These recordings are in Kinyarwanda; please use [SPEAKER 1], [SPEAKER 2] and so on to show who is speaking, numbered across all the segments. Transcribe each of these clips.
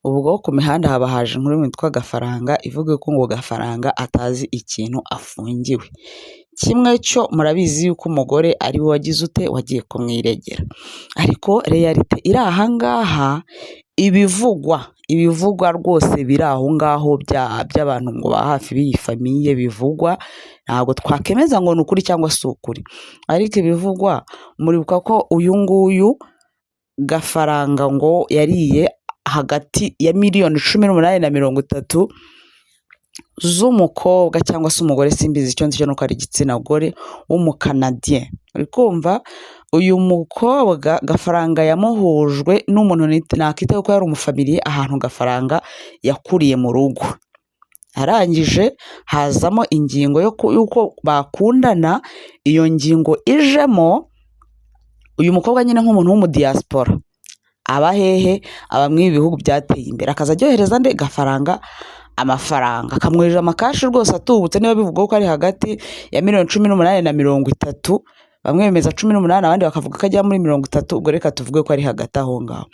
[SPEAKER 1] Ubwo ku mihanda haba haje inkuru yitwa Gafaranga ivuga ko ngo Gafaranga atazi ikintu afungiwe. Kimwe cyo murabizi yuko umugore ari we wagize ute wagiye kumwiregera, ariko réalité iri aha ngaha ibivugwa rwose biri aho ngaho by'abantu ngo ba hafi b'iyi famille bivugwa, ntabwo twakemeza ngo ni ukuri cyangwa si ukuri, ariko ibivugwa muribuka ko uyu nguyu Gafaranga ngo yariye hagati ya miliyoni 18 na 30 z'umukobwa cyangwa se umugore, simbizi, icyo nzi cyo nuko ari igitsina gore w'umukanadiye. Uri kumva uyu mukobwa Gafaranga yamuhujwe n'umuntu nakita ko yari umufamiliye ahantu Gafaranga yakuriye mu rugo, arangije hazamo ingingo y'uko bakundana. Iyo ngingo ijemo, uyu mukobwa nyine nk'umuntu w'umudiyasipora aba hehe? Aba muri ibi bihugu byateye imbere, akaza aryohereza nde? Gafaranga amafaranga, akamwohereza amacash rwose atubutse. Niba bivugwa ko ari hagati ya miliyoni 18 na 30, bamwe bemeza 18, abandi bakavuga ko ajya muri 30, ubwo reka tuvuge ko ari hagati aho ngaho.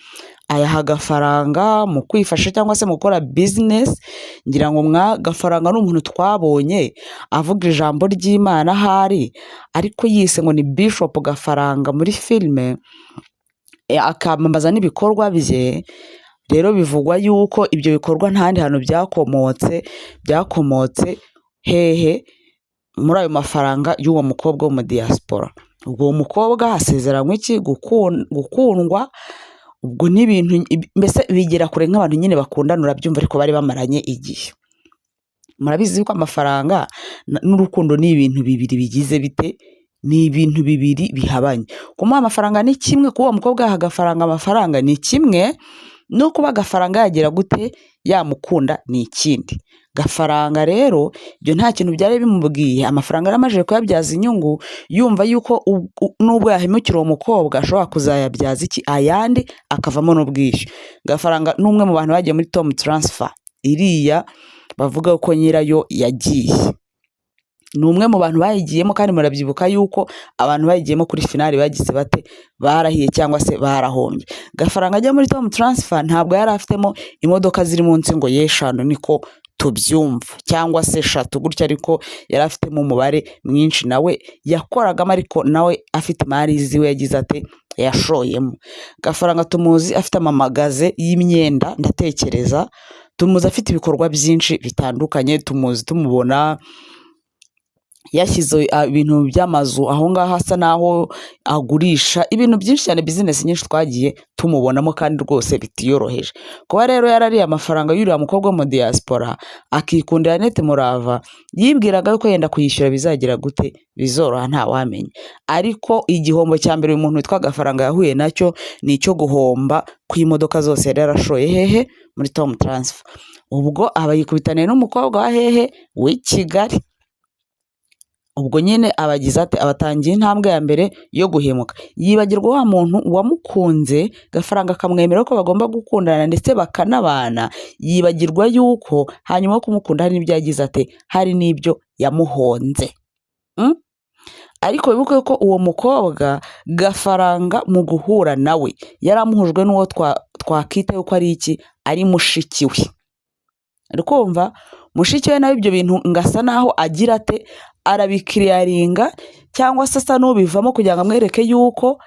[SPEAKER 1] Ayaha Gafaranga mu kwifasha cyangwa se mu gukora business. Ngira ngo mwa Gafaranga ni umuntu twabonye avuga ijambo ry'Imana ahari, ariko yise ngo ni Bishop Gafaranga muri filime, akamamaza n'ibikorwa bye. Rero bivugwa yuko ibyo bikorwa nta handi hantu byakomotse, byakomotse hehe? Muri ayo mafaranga y'uwo mukobwa wo mu diaspora. Ubwo uwo mukobwa asezeranywa iki? Gukundwa. Ubwo n'ibintu mbese bigera kure nk'abantu nyine bakundana, urabyumva, ariko bari bamaranye igihe. Murabizi ko amafaranga n'urukundo ni ibintu bibiri bigize bite? Ni ibintu bibiri bihabanye. Kumuha amafaranga ni kimwe, kuba uwo mukobwa yaha Agafaranga amafaranga ni kimwe, no kuba Agafaranga yagira gute, yamukunda ni ikindi. Gafaranga rero ibyo nta kintu byari bimubwiye. Amafaranga yari amajije kuyabyaza inyungu, yumva yuko nubwo yahemukira uwo mukobwa ashobora kuzayabyaza iki? Ayandi, akavamo n'ubwishyu. Gafaranga ni umwe mu bantu bagiye muri Tom Transfer iriya bavuga ko nyirayo yagiye, ni umwe mu bantu bayigiyemo, kandi murabyibuka yuko abantu bayigiyemo kuri finale bagize bate? Barahiye cyangwa se barahombye. Gafaranga ajya muri Tom Transfer ntabwo yari afitemo imodoka ziri munsi ngo y'eshanu, niko tubyumva, cyangwa se eshatu gutya, ariko yari afitemo umubare mwinshi nawe yakoragamo, ariko nawe afite imari ziwe yagize ate? Yashoyemo. Gafaranga tumuzi afite amamagaze y'imyenda, ndatekereza tumuzi afite ibikorwa byinshi bitandukanye, tumuzi tumubona yashyize ibintu by'amazu aho ngaho asa naho agurisha ibintu byinshi cyane, business nyinshi twagiye tumubonamo kandi rwose bitiyoroheje. Kuba rero yarariye amafaranga y'uriya mukobwa wo mu diaspora akikundira Annette Murava, yibwiraga yuko yenda kuyishyura bizagira gute? Bizoroha, ntawamenya. Ariko igihombo cya mbere uyu muntu witwa Gafaranga yahuye nacyo ni icyo guhomba kw'imodoka zose yari yarashoye hehe? Muri Tom Transfer. Ubwo aba yikubitaniye n'umukobwa wa hehe? W'i Kigali. Ubwo nyine abagize ate? Abatangiye intambwe ya mbere yo guhemuka, yibagirwa wa muntu wamukunze Gafaranga akamwemera ko bagomba gukundana ndetse bakanabana, yibagirwa yuko hanyuma yo kumukunda hari n'ibyo yagize ate? Hari n'ibyo yamuhonze. Ariko wibuke ko uwo mukobwa Gafaranga mu guhura nawe yari amuhujwe n'uwo twakita yuko ari iki? Ari mushiki we. Uri kumva mushiki we nawe ibyo bintu ngo asa naho agira ate? Arabikiriyaringa cyangwa se asa n'ubivamo kugira ngo amwereke yuko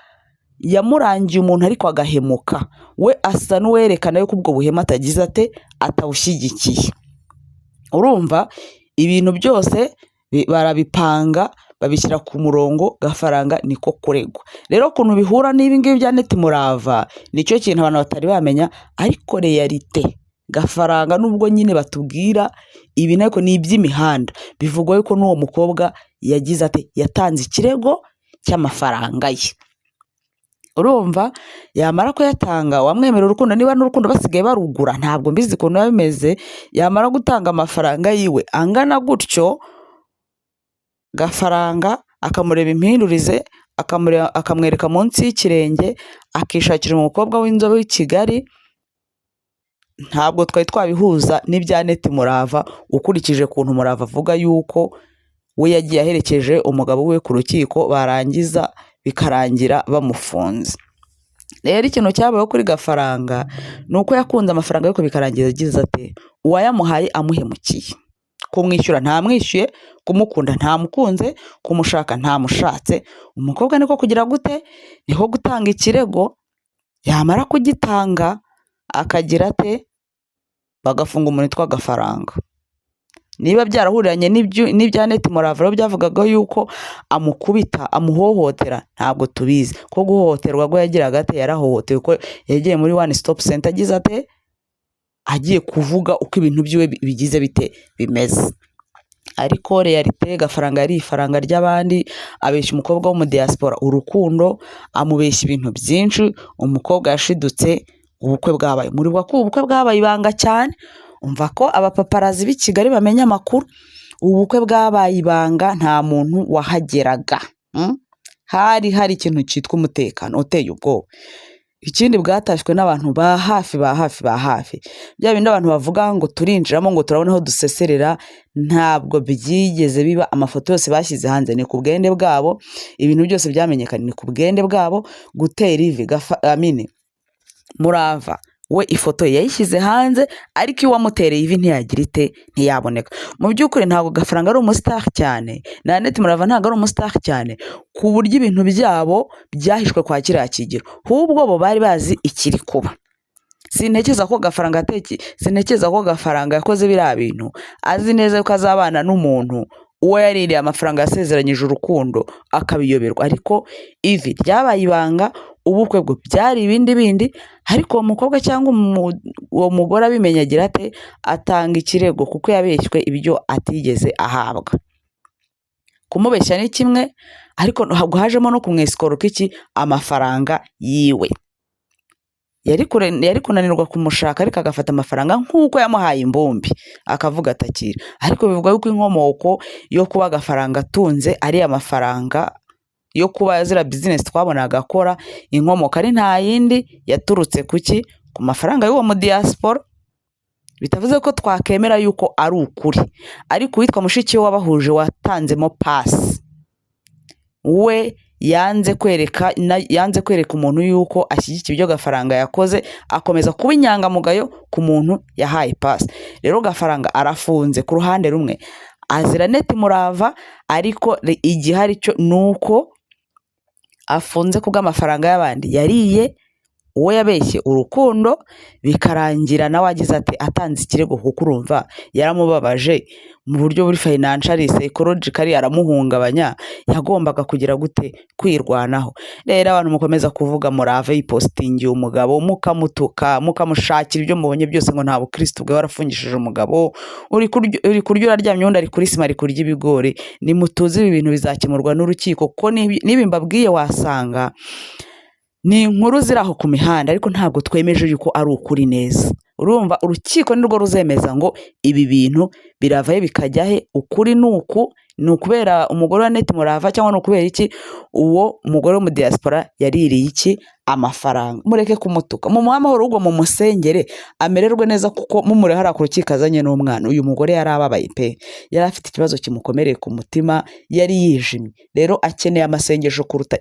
[SPEAKER 1] yamurangiye umuntu ariko agahemuka. We asa n'uwerekana yuko ubwo buhemu atagize ate? Atawushyigikiye. Urumva ibintu byose barabipanga, babishyira ku murongo. Gafaranga niko kuregwa. Rero ukuntu bihura n'ibi ngibi bya Annette Murava nicyo kintu abantu batari bamenya. Ariko réalité, Gafaranga nubwo nyine batubwira ibi ariko ni iby'imihanda, bivugwa yuko n'uwo mukobwa yagize ate? Yatanze ikirego cy'amafaranga ye. Urumva yamara kuyatanga, wamwemerera urukundo, niba n'urukundo basigaye barugura ntabwo mbizi ukuntu biba bimeze, yamara gutanga amafaranga yiwe angana gutyo, Gafaranga akamureba impindurize, akamwereka munsi y'ikirenge, akishakira umukobwa w'inzobe w'i Kigali. Ntabwo twari twabihuza n'ibya Annette Murava, ukurikije ukuntu Murava avuga yuko we yagiye aherekeje umugabo we ku rukiko, barangiza bikarangira bamufunze. Rero ikintu cyabayeho kuri Gafaranga ni uko yakunze amafaranga ariko bikarangiza agize ate, uwayamuhaye amuhemukiye. Kumwishyura ntamwishyuye, kumukunda ntamukunze, kumushaka ntamushatse. Umukobwa niko kugira gute, niko gutanga ikirego, yamara kugitanga akagira ate, bagafunga umuntu witwa Gafaranga. Niba byarahuriranye n'ibya Annette Murava rero byavugaga yuko amukubita, amuhohotera, ntabwo tubizi. Ko guhohoterwa bwo yagiraga ate, yarahohotewe ko yagiye muri one stop center agize ate, agiye kuvuga uko ibintu byiwe bigize bite bimeze. Ariko réalité Gafaranga yari ifaranga ry'abandi, abeshya umukobwa wo mu diaspora urukundo, amubeshya ibintu byinshi, umukobwa yashidutse ubukwe bwabaye. Muribuka ko ubukwe bwabaye ibanga cyane, umva ko abapaparazzi b'i Kigali bamenya amakuru, ubukwe bwabaye ibanga nta muntu wahageraga. Hari hari ikintu cyitwa umutekano uteye ubwoba. Ikindi bwatashywe n'abantu ba hafi ba hafi ba hafi. Bya bindi abantu bavuga ngo turinjiramo ngo turabona aho duseserera, ntabwo byigeze biba. Amafoto yose bashyize hanze ni ku bwende bwabo, ibintu byose byamenyekanye ni ku bwende bwabo. Gutera ivi Amine Murava we ifoto ye yayishyize hanze, ariko iyo uwamutereye ivi ntiyagira ite, ntiyaboneka. Mu by'ukuri ntabwo Gafaranga ari umustar cyane, na Annette Murava ntabwo ari umustar cyane, ku buryo ibintu byabo byahishwe kwa kiriya kigero. Ahubwo bo bari bazi ikiri kuba. Sintekereza ko Gafaranga sintekereza ko Gafaranga yakoze biriya bintu azi neza yuko azabana n'umuntu uwo yaririye amafaranga yasezeranyije urukundo akabiyoberwa. Ariko ivi ryabaye ibanga, ubukwe bwo byari ibindi bindi, ariko uwo mukobwa cyangwa uwo mugore abimenye agira ate, atanga ikirego kuko yabeshywe ibyo atigeze ahabwa. Kumubeshya ni kimwe, ariko ntabwo hajemo no kumwesikoroka iki, amafaranga yiwe. Yari kunanirwa kumushaka ariko agafata amafaranga nk'uko yamuhaye imbumbi akavuga atakira. Ariko bivugwa yuko inkomoko yo kuba Gafaranga atunze ari amafaranga yo kuba ziriya business twabonaga akora, inkomoko ari nta yindi yaturutse kuki, ku mafaranga y'uwo mu diaspora. Bitavuze ko twakemera yuko ari ukuri, ariko uwitwa mushiki we wabahuje watanzemo pasi, we yanze kwereka yanze kwereka umuntu yuko ashyigikiye ibyo Gafaranga yakoze, akomeza kuba inyangamugayo ku muntu yahaye pasi. Rero Gafaranga arafunze ku ruhande rumwe azira Annette Murava, ariko igihari cyo ni uko afunze kubw'amafaranga y'abandi yariye, uwo yabeshye urukundo, bikarangira nawe agize ati atanze ikirego, kuko urumva yaramubabaje mu buryo buri financially, psychologically aramuhungabanya, yagombaga kugira gute, kwirwanaho. Rero abantu mukomeza kuvuga Murava yipositingiye umugabo, mukamutuka, mukamushakira ibyo mubonye byose ngo nta bukristo bwe, warafungishije umugabo, uri kurya uraryamye, undi ari kuri sima ari kurya ibigori. Nimutuze, ibi bintu bizakemurwa n'urukiko, kuko n'ibi mbabwiye wasanga ni inkuru ziri aho ku mihanda, ariko ntabwo twemeje yuko ari ukuri neza. Urumva urukiko nirwo ruzemeza ngo ibi bintu birava he bikajya he, ukuri ni uku, ni ukubera umugore wa Annette Murava cyangwa ni ukubera iki uwo mugore wo mu diaspora yaririye iki amafaranga. Mureke kumutuka, mumuhe amahoro, ahubwo mumusengere amererwe neza, kuko mumure hariya ku rukiko azanye n'umwana. Uyu mugore yari ababaye pe, yari afite ikibazo kimukomereye ku mutima, yari yijimye, rero akeneye amasengesho kuruta